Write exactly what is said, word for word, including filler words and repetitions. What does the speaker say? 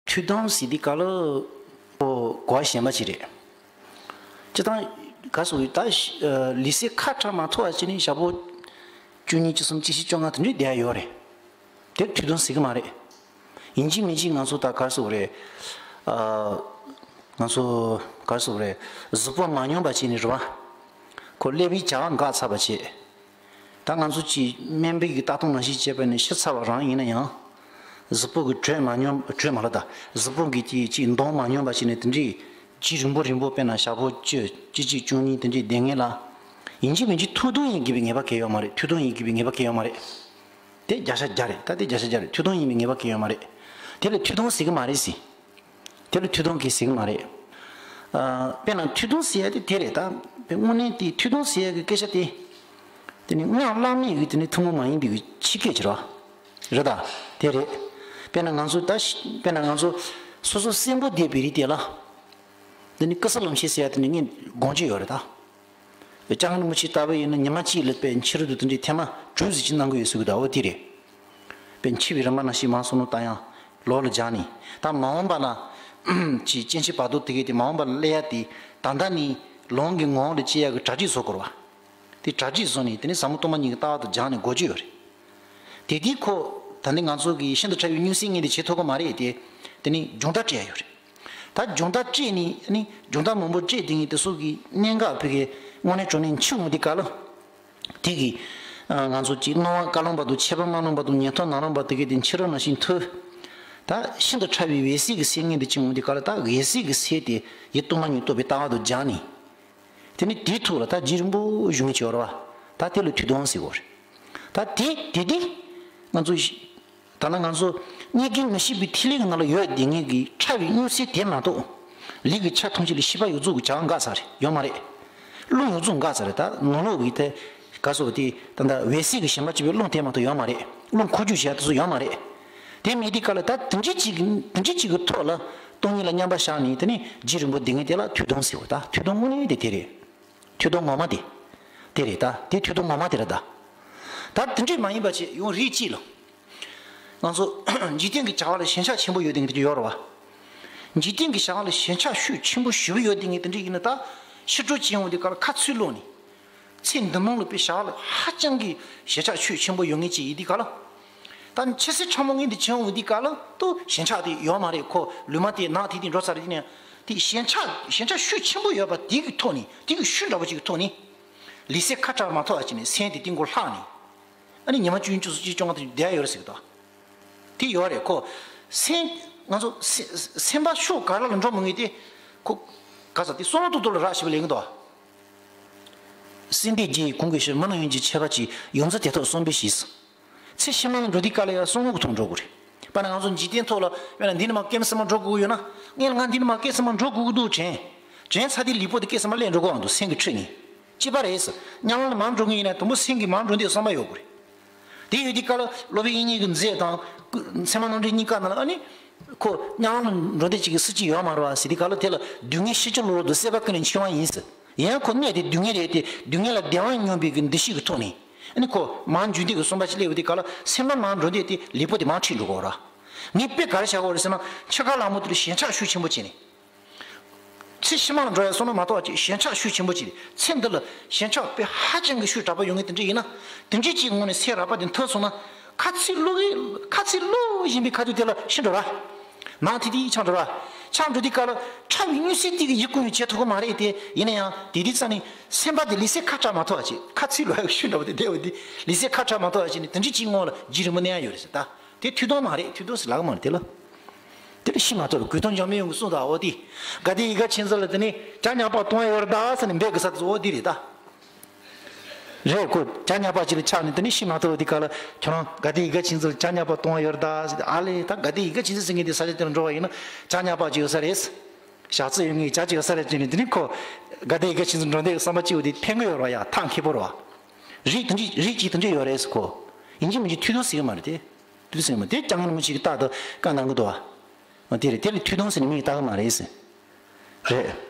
ཐུགས་དམ་ཟེར་དུས་སྐབས་ལ་ཨོ་གོ་བ་གཞན་པ་ཅིག་རེད། སྤྱིར་བཏང་ག་སོ་ད་ལུས་སེམས་ཁ་བྲལ་མ་ཐུབ་པ་ཅིག་ནི་ཞག་པོ་བཅུ་གཉིས་བཅུ་གསུམ་བཅུ་བཞི་བཅོ་ལྔ་དེ་འདྲའི་བསྡད་ཡོད་རེད། དེར་ཐུགས་དམ་ཟེར་གི་མ་རེད། ཡིན་གཅིག་མིན་གཅིག་ང་ཚོ་ད་ག་སོ་རེད། ང་ཚོ་ག་སོ་རེད། གཟུགས་པོ་མ་སྙོམས་པ་ཅིག་ནི་རེད་བ། ཁོ་ཀླད་པའི་བྱ་བ་འགག་ཚར་བ་བྱས། ད་ང་ཚོ་གཅིག་སྨན་པའི་གི་ལྟ་སྟངས་ནང་བཞིན་བྱས་པ་ནི་ཤི་ཚར་བ་རང་ཡིན་ན་ཡང་། གཟུགས་པོ་གི་དྲོད་མ་སྙོམས་དྲོད་མ་ལ་ད་གཟུགས་པོ་གི་གཅིག་གཅིག་འདོང་མ་སྙོམས་པ་ཞིག་ནས་དེ་འདྲའི་གཅིག་རིང་པོ་རིང་པོ་དཔེར་ན་ཞག་པོ་བཅུ་གཅིག་གཅིག་བཅུ་གཉིས་དེ་འདྲའི་བསྡད་ངེས་ལ། ཡིན་གཅིག་མིན་གཅིག་ཐུགས་དམ་ཡིན་དགོས་པའི་ངེས་པ་གང་ཡང་ཡོད་མ་རེད། ཐུགས་དམ་ཡིན་དགོས་པའི་ངེས་པ་གང་ཡང་ཡོད་མ་རེད། དེ་བརྒྱ་ཆ་བརྒྱ་རེད། ད་དེ་བརྒྱ་ཆ་བརྒྱ་རེད། ཐུགས་དམ་ཡིན་པའི་ངེས་པ་གང་ཡང་ཡོད་མ་རེད། དེ་ལ་ཐུགས་དམ་ཟེར་གི་མ་རེད་ཟེར། དེ་ལ་ཐུགས་དམ་གྱིས་ཟེར་གི་མ་རེད། ཨ། དཔེར་ན་ཐུགས་དམ་ཟེར་ཡ་དེ་དེ་རེད་ད། དཔེ་དངོས་གནས་དེ་ཐུགས་དམ་ཟེར་ཡ་གི་སྐད་ཆ་དེ། དེ་ནི་སྔགས་བླ་མེད་ཀྱི་དེ་ནི་ཐུན་མོང་མ་ཡིན་པའི་གི་ཕྱི་སྐད་ཅིག་རེད། རེད་ད། དེ་རེད། དཔེར་ན་ང་ཚོ་ད་ཤི་དཔེར་ན་ང་ཚོ་སོ་སོ་གསོན་པོ་བསྡད་པའི་རིགས་དེ་ལ། དེ་ནི་ཀུ་ས་ལམ་ཤེས་ཟེར་ཡ་དེ་ནི་ངས་དགོངས་ཀྱི་ཡོད་རེད་ད། སྐྱབས་མགོན་རིན་པོ་ཆེ་ལྟ་བུ་ཡིན་ན་ཉི་མ་གཅིག་ལ་དཔེ་ཕྱི་རོལ་དུ་དེ་འདྲའི་ཐེངས་མ་དྲུག་ཙམ་ཅིག་གནང་གི་ཡོད་ཟེར་གི་འདུག་འོ་དེ་རེད། དཔེ་འཆི་བའི་རིམ་པ་ནང་བཞིན་མང་སོང་ནོ་ད་ཡང་ལོག་ལ་སྦྱར་ནས་ད་མ་འོངས་པ་ལ་ཅིག་སྐྱེ་འཆི་བར་དོ་དེ་གས་དེ་མ་འོངས་པ་ལ་སླེབས་ཡ་དེ་ད་ལྟ་ནས་ལོང་གི་ངོ་བོ་ལ་སྐྱེ་ཡ་གི་གྲ་སྒྲིག་བཟོ་དགོས་རེད་བ། དེ་གྲ་སྒྲིག་བཟོ་ནས་དེ་ནས་ཟབ་མོ་སྟོང་པ་ཉིད་ཀྱི་ལྟ་བ་དང་སྦྱར་ནས་འགོག་རྒྱུ་ཡོད་རེད། དེ་དུས་ཁོ་ད་ནི་ང་ཚོ་གི་ཤིན་ཏུ་ཕྲ་བའི་སྙུང་གསལ་ངེས་དེ་བྱེད་ཐུབ་ཀྱི་མ་རེད་དེ། དེ་ནི་སྦྱོང་བརྡར་སྤྲད་ཡ་ཡོད་རེད། ད་སྦྱོང་བརྡར་སྤྲད་ནས་ནི་སྦྱོང་བརྡར་མང་པོ་སྤྲད་དེ་ངས་དེ་ཚོ་གི་གནད་འགག་བོད་ཀྱི་དངོས་གནས་དྲང་གནས་འཆི་འོང་དུས་སྐབས་ལ། དེ་གི་ང་ཚོ་གཅིག་སྣང་བ་བཀའ་ལོང་བར་དུ་མཆེད་པ་རྨ་ལོང་བར་དུ་ཉན་ཐོས་ནང་ལོང་བར་དུ་གི་དེ་འཆི་རོ་ནང་བཞིན་ཐུ། ད་ཤིན་ཏུ་ཕྲ་བའི་འོད་གསལ་གྱི་སེམས་ངེས་དེ་འཆི་འོང་དུས་སྐབས་ལ་ད་འོད་གསལ་གྱི་སེམས་དེ་ཡིད་སྟོང་པ་ཉིད་རྟོགས་པའི་ལྟ་བ་དང་སྦྱར་ནས། དེ་ནི་དེའི་ཐོག་ལ་ད་རྗེས་རིང་པོ་བཞུགས་མཁན་ཅིག་ཡོད་རེད་བ། ད་དེ་ལ་ཐུགས་དམ་ཟེར་གོ་རེད། ད་དེ་དེ་དེ་ང་ཚོ་ད་ལྟ་ང་ཚོ་རྙེད་དཀའི་མི་ཤིགས་པའི་ཐིག་ལེ་གི་ནང་ལ་ཡོད་བསྡད་མཁན་གྱི་ཕྲ་བའི་སྙུང་གསལ་དེ་མ་གཏོགས། ལུས་ཀྱི་ཆ་ཐམས་ཅད་ལ་ཤེས་པ་ཡོངས་རྫོགས་ཀྱི་བྱ་བ་འགག་ཚར་རེད་ཡོད་མ་རེད། རླུང་ཡོངས་རྫོགས་འགག་ཚར་རེད་ད་ནང་ལོགས་ཀྱི་དེ་ག་སོགས་དེ་ད་ལྟ་འོད་གསལ་གྱི་ཞེན་པ་སྐྱེ་བའི་རླུང་དེ་མ་གཏོགས་ཡོད་མ་རེད། རླུང་འཁོར་རྒྱུག་བྱེད་ཡ་དེ་ཚོ་ཡོད་མ་རེད། དེ་མེད་དུས་སྐབས་ལ་ད་དེ་འདྲ་ཅིག་གི་དེ་འདྲ་ཅིག་གི་ཐོག་ལ་སྟོང་ཉིད་ལ་མཉམ་པར་བཞག་ནས་དེ་ནི་རྗེས་རིང་པོ་སྡོད་མཁན་དེ་ལ་ཐུགས་དམ་ཟེར་བ་ད་ཐུགས་དམ་དངོས་གནས་དེ་དེ་རེད། ཐུགས་དམ་ངོ་མ་དེ། དེ་རེད་ད་དེ་ཐུགས་དམ་ངོ་མ་དེ་རེད་ད། ད་དེ་འདྲ་མ་ཡིན་པ་ཅིག་ཡང་རིགས་གཅིག་ལ། ང་ཚོ་འཇིག་རྟེན་གྱི་བྱ་བ་ལ་ཞེན་ཆགས་ཆེན་པོ་ཡོད་དེ་འདྲ་ཅིག་ཡོད་རེད་བ། འཇིག་རྟེན་གྱི་བྱ་བ་ལ་ཞེན་ཆགས་ཤུགས་ཆེན་པོ་ཞེ་པོ་ཡོད་དེ་འདྲ་ཡིན་ན་ད་ཕྱི་དྲོ་བྱེད་འོང་དུས་སྐབས་ལ་ཁ་ཚུར་ལོག་ནས། ཚེ་འདི་མང་ལ་དཔེ་བྱ་བ་ལ་ཧ་ཅང་གི་ཞེན་ཆགས་ཤུགས་ཆེན་པོ་ཡོད་མཁན་ཅིག་ཡིན་དུས་སྐབས་ལ། ད་ཆེ་སེ་ཕྲ་མོ་ངན་དེ་བྱེད་འོང་དུས་སྐབས་ལ་ཏུ་ཞེན་ཆགས་དེ་ཡོད་མ་རེད་ཁོ་ལུས་མ་དེ་ནག་དེ་དེ་འགྲོ་ཚར་དེ་ནས་དེ་ཞེན་ཆགས་ཞེན་ཆགས་ཤུགས་ཆེན་པོ་ཡོད་པ་དེ་གི་ཐོག་ནས་དེ་གི་ཤུགས་འདྲ་པོ་ཅིག་གི་ཐོག་ནས། ལུས་སེམས་ཁ་བྲལ་མ་ཐུབ་པ་ཅིག་ནས་སེམས་དེ་སྟེང་སྒོ་ལྷག་ནས། ཨ་ནི་ཉི་མ་བཅུ་གཉིས་བཅུ་གསུམ་བཅུ་བཅོ་ལྔ་དེ་བསྡད་ཡོད་རེད་ཟེར་གི་འདུག་དེ་ཡོད་རེད་ཁོ། སེམས་ང་ཚོ་སེམས་སེམས་པ་ཕྱོགས་ག་ར་ལ་འགྲོ་མི་ངེས་ཏེ། ཁོ་ག་ས་དེ་གསང་བ་ཏོག་ཏོག་ལ་རག་ཞིག་ལེན་གི་འདུག་སེམས་དེ་རྒྱས་གོང་གི་ཕྱིར་མི་རྣམས་ཡོན་གྱི་ཆད་པ་གཅིག་ཡོངས་འཛིན་དེ་ཐོག་གསུམ་པའི་ཞིག་ཚེ་ཕྱི་མ་ལ་འགྲོ་དུས་སྐབས་ལ་ཡང་གསང་བ་གི་ཐོག་འགྲོ་དགོས་རེད། དཔེར་ན་ང་ཚོ་འཇིག་རྟེན་ཐོག་ལ་དཔེར་ན་འདི་ནས་མར་སྐྱེ་མ་སེམས་མ་འགྲོ་དགོས་ཀྱི་ཡོད་ན། ངས་ང་འདི་ནས་མར་སྐྱེ་སེམས་མ་འགྲོ་དགོས་ཀྱི་འདུག་དྲན། དྲན་ཚར་དུས་ལུས་པོ་དེ་སྐྱེ་སེམས་མ་ལེན་འགྲོ་དགོས་འདུག་སེམས་ཀྱི་ཁྲོད་ནས། སྐྱེས་པ་རེད་ཟེར། མཉམ་ལ་མར་འགྲོ་གི་ཡིན་ན་དང་པོ་སེམས་ཀྱི་མར་འགྲོ་འདོད་བསམ་པ་ཡོད་དགོས་རེད། དེ་ཡོད་དུས་སྐབས་ལ་སློབ་དཔོན་དབྱིག་གཉེན་གྱི་མཛད་དང་། ཚད་མ་རྣམ་འགྲེལ་གཉིས་ཀ་ནང་ལ་ཨ་ནི། ཁོ་མཉམ་ལ་འགྲོ་འདོད་ཅིག་གི་སྲིད་ཅིག་ཡོད་མ་རེད་བ་ཟེར་དུས་སྐབས་ལ་དེ་ལ་སྡུག་བསྔལ་ཤེས་བྱ་བློ་ལོག་ཏུ་སྲེད་པ་ཀུན་ནས་འཆིང་བ་ཡིན་ཟེར། ཡང་ཁོ་གནས་དེ་སྡུག་བསྔལ་རེད་དེ་སྡུག་བསྔལ་ལ་བདེ་བ་སྙོམས་པའི་གི་འདུ་ཤེས་ཀྱི་ཐོག་ནས། ཨ་ནི་ཁོ་མར་འཇུག་འདོད་ཀྱི་བསམ་པ་ཅིག་སླེབས་པ་དེ་ག་ལ་སེམས་པ་མར་འགྲོ་འདོད་དེ་ལུས་པོ་དེ་མར་ཁྲིད་འགྲོ་གི་ཡོད་རེད། ངས་དཔེ་ག་རེ་བཞག་གི་ཡོད་རེད་ཟེར་ན་འཆི་ཁ་ལ་མོ་དེ་ལ་ཞེན་ཆགས་ཤུགས་ཆེན་པོ་བྱས་ནས། ཚེ་ཕྱི་མ་ལ་འགྲོ་ཡ་སོང་ན་མ་གཏོགས་ཅིག་ཞེན་ཆགས་ཤུགས་ཆེན་པོ་བྱས་ནས་ཚེ་འདི་ལ་ཞེན་ཆགས་དཔེ་ཧ་ཅང་གི་ཤུགས་དྲག་པོ་ཡོང་གི་དེ་འདྲ་ཡིན་ན། དེ་འདྲའི་ཅིག་ངོ་ནས་སེམས་རགས་པ་དེ་མཐོ་སོང་ན། ཁ་ཚིག་བླུག་གི་ཁ་ཚིག་བླུག་བཞིན་པའི་ཁ་ཐུག་དེ་ལ་ཤི་འགྲོ་ར། ནང་དེ་དེ་ཆགས་འགྲོ་ར། ཆགས་འགྲོ་དུས་སྐབས་ལ་ཕྲ་བའི་སྙུང་གསལ་དེ་གི་ཡིད་ཀུན་ཡང་བྱེད་ཐུབ་ཀྱི་མ་རེད་དེ་ཡིན་ན་ཡང་དེ་དུས་ཙམ་ནས་སེམས་པ་དེ་ལུས་སེམས་ཁ་བྲལ་མ་ཐུབ་པ་བྱས་ཁ་ཚིག་བླུག་ཡག་ཤུགས་འདྲ་པོ་དེ་བསྡད་པ་དེ་ལུས་སེམས་ཁ་བྲལ་མ་ཐུབ་པ་བྱས་ནས་དེ་འདྲའི་ཅིག་ངོ་ལ་རྗེས་རིང་པོ་གནས་ཡག་ཡོད་རེད་ཟེར་ད། དེ་ཐུགས་དམ་མ་རེད་ཐུགས་དམ་ཟེར་ལབ་ཀྱི་མ་རེད་དེ་ལ། དེ་ལ་ཤི་མ་ཐུབ་རེད་གོས་ཐུང་འཇམ་དཔལ་དབྱངས་ཀྱིས་གསུངས་དང་འོ་དེ། དགའ་ལྡན་ཡིད་དགའ་མཁྱེན་བརྩེ་ལ་དེ་ནས་བྱ་ཉག་པ་གཏོང་ཡག་ཡོད་རེད་ད་ཟེར་ནས་འབོད་དགོས་ས་དེ་ཚོ་འོ་དེ་རེད་ད། རེད་ཁོ་བྱ་ཉག་པ་ཅིག་ལ་ཆགས་ནས་དེ་ནས་ཤི་མ་ཐུབ་དེ་ག་ལ་ཁྱོད་རང་དགའ་ལྡན་ཡིད་དགའ་མཁྱེན་བརྩེ་ལ་བྱ་ཉག་པ་གཏོང་ཡག་ཡོད་རེད་ད་ཟེར་ཨ་ལས་ད་དགའ་ལྡན་ཡིད་དགའ་མཁྱེན་བརྩེ་ཟེར་མཁན་དེ་ས་ཆ་དེ་ལ་འགྲོ་བ་ཡིན་ན་བྱ་ཉག་པ་ཅིག་ཡོད་ས་རེད། ཞག་རྩི་ཡོད་ངེས་བྱ་ཅིག་ཡོད་ས་རེད་ཅེས་ནས་དེ་ནས་ཁོ་དགའ་ལྡན་ཡིད་དགའ་མཁྱེན་བརྩེ་འགྲོ་འདོད་ཀྱི་བསམ་པ་སྐྱེ་བོ་དེ་ཕན་གི་ཡོད་རེད་བ་ཡ་ཐང་མཁས་པོ་རེད་བ། རིགས་དེ་འདྲ་རིགས་ཅིག་དེ་འདྲ་ཡོད་རེད་ཟེར་ཁོ། ཡིན་གཅིག་མིན་གཅིག་ཐུགས་དམ་ཟེར་གི་མ་རེད་དེ། ཐུགས་དམ་ཟེར་གི་མ་རེད་དེ་སྐྱབས་མགོན་རིན་པོ་ཆེ་གིས་རྟག་ཏུ་བཀའ་གནང་གི་འདུག་བ། དེ་རེད་དེ་ལ་ཐུགས་དམ་ཟེར་ནས་མིང་བཏགས་གི་མ་རེད་ཟེར། རེད།